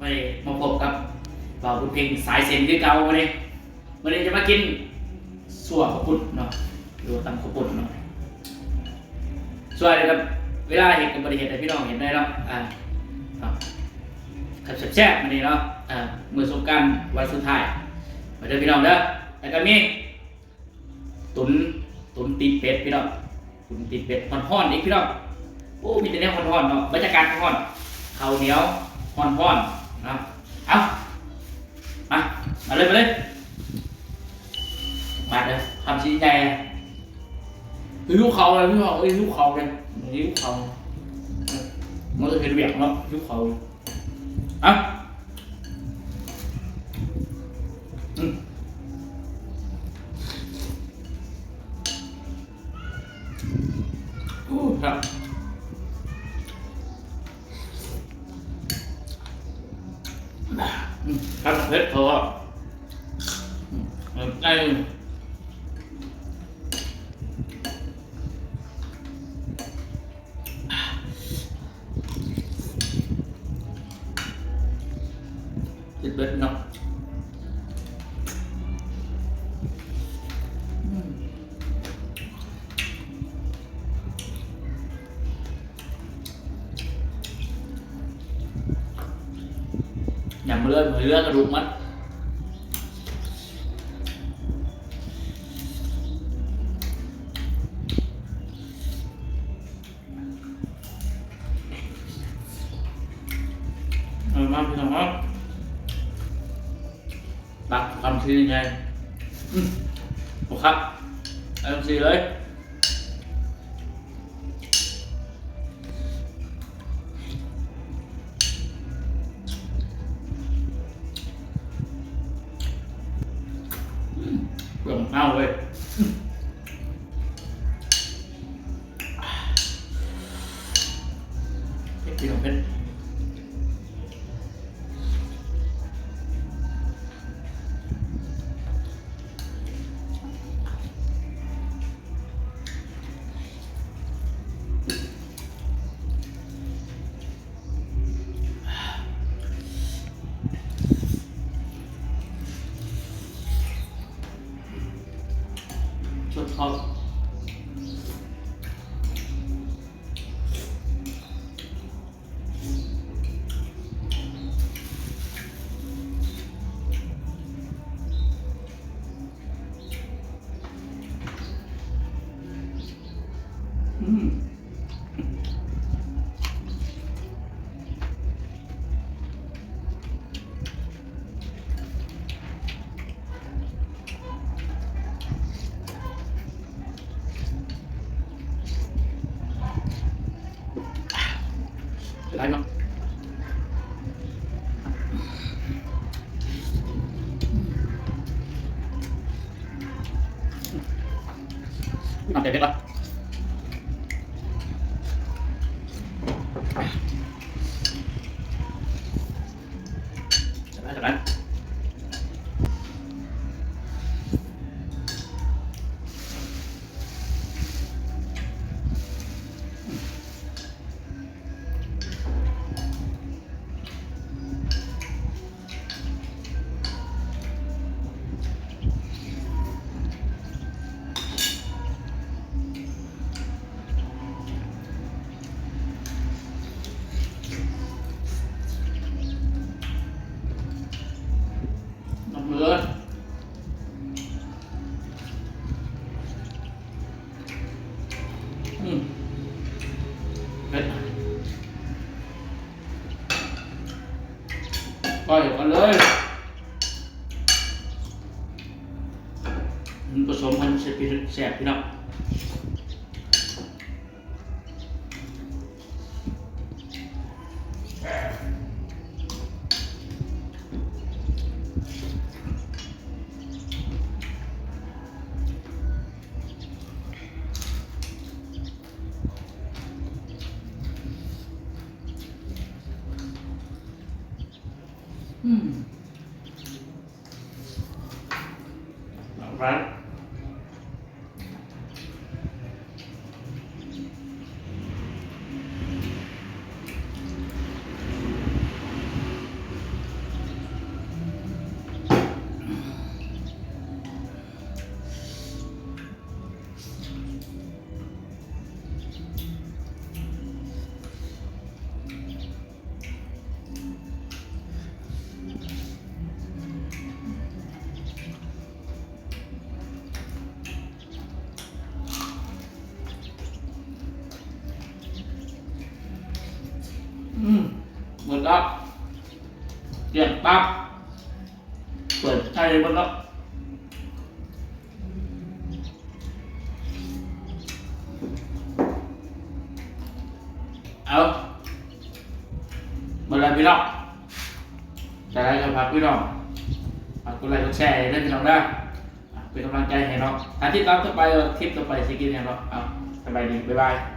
ໄດ້ມາພົບກັບບ່າວບຸນເພັງສາຍເສັ້ນຄືເກົ່າມື້ນີ້. ມື້ນີ້ຈະມາກິນຊົ່ວເຂົ້າປຸ້ນເນາະ ຫຼືວ່າຕຳເຂົ້າປຸ້ນເນາະ. ສ່ວນກັບເວລາເຮັດກໍບໍ່ໄດ້ເຮັດໃຫ້ພີ່ນ້ອງເຫັນໄດ້ເນາະ ອ່າ ເນາະ ຄັນແຊບໆ ມື້ນີ້ເນາະ ອ່າ ມື້ສົງການວັນສຸດທ້າຍ ມາເດີພີ່ນ້ອງເດີ. ແລ້ວກໍມີ ຕຸນ ຕຸນຕີນເປັດພີ່ນ້ອງ ຕຸນຕີນເປັດຮ້ອນໆ ອີກພີ່ນ້ອງ. ໂອ້ ມີແຕ່ແນວຮ້ອນໆ ເນາະ ບັນຍາກາດຮ້ອນ ເຂົ້າໜຽວຮ້ອນໆ ເນາະ. ເອົາ ມາ ມາເລີຍ ມາເລີຍ ມາເດີ ຄຳຊີ້ໃຫຍ່. ຫິວເຂົ້າເລີຍພີ່ນ້ອງເອີຍ ຫິວເຂົ້າເລີຍ ຫິວເຂົ້າ ເອີ ບໍ່ໄດ້ເຮັດວຽກເນາະ ຫິວເຂົ້າ. ເອົາ ອືມ ໂອ້ ແຊບ ອືມ ຄັນເຜັດເຂົາ ອືມ ໄກ່ ເປັດເບິດເນາະ ອືມ ຍຳມາເລີຍ ເຫຼືອກະດູກມັນ. ເອົາມາພີ່ນ້ອງເນາະ ຕັກຄຳຊີ້ໃຫຍ່ ອືມ ບໍ່ຄັກ ເອົາຈັ່ງຊີ້ເລີຍ. ອືມ ເປືອກເນົ່າເວີຍ ອືມ ເຜັດ ພີ່ນ້ອງ ເຜັດ. ສົດເຂົ້າ. ອືມ ຫຼາຍເນາະ ນ້ຳແຕ່ເຜັດວະ. ນ້ຳເລືອດ ອືມ ເຜັດ ກ້ອຍກັນເລີຍ ມັນປະສົມກັນແຊບ ແຊບ ພີ່ນ້ອງ. ອືມ. ໄປ ອືມ ໝົດແລ້ວ ກ້ຽງປັບ ເປີດໃສ່ໝົດແລ້ວ. ເອົາ ໝົດແລ້ວພີ່ນ້ອງ ຈັ່ງໃດກໍຝາກພີ່ນ້ອງ ຝາກກົດໄລກົດແຊໃຫ້ເດີພີ່ນ້ອງເດີ ເປັນກຳລັງໃຈໃຫ້ເນາະ. ຖ້າຕິດຕາມຕໍ່ໄປ ຄລິບຕໍ່ໄປຊິກິນຫຍັງເນາະ. ເອົາ ສະບາຍດີ ບາຍບາຍ.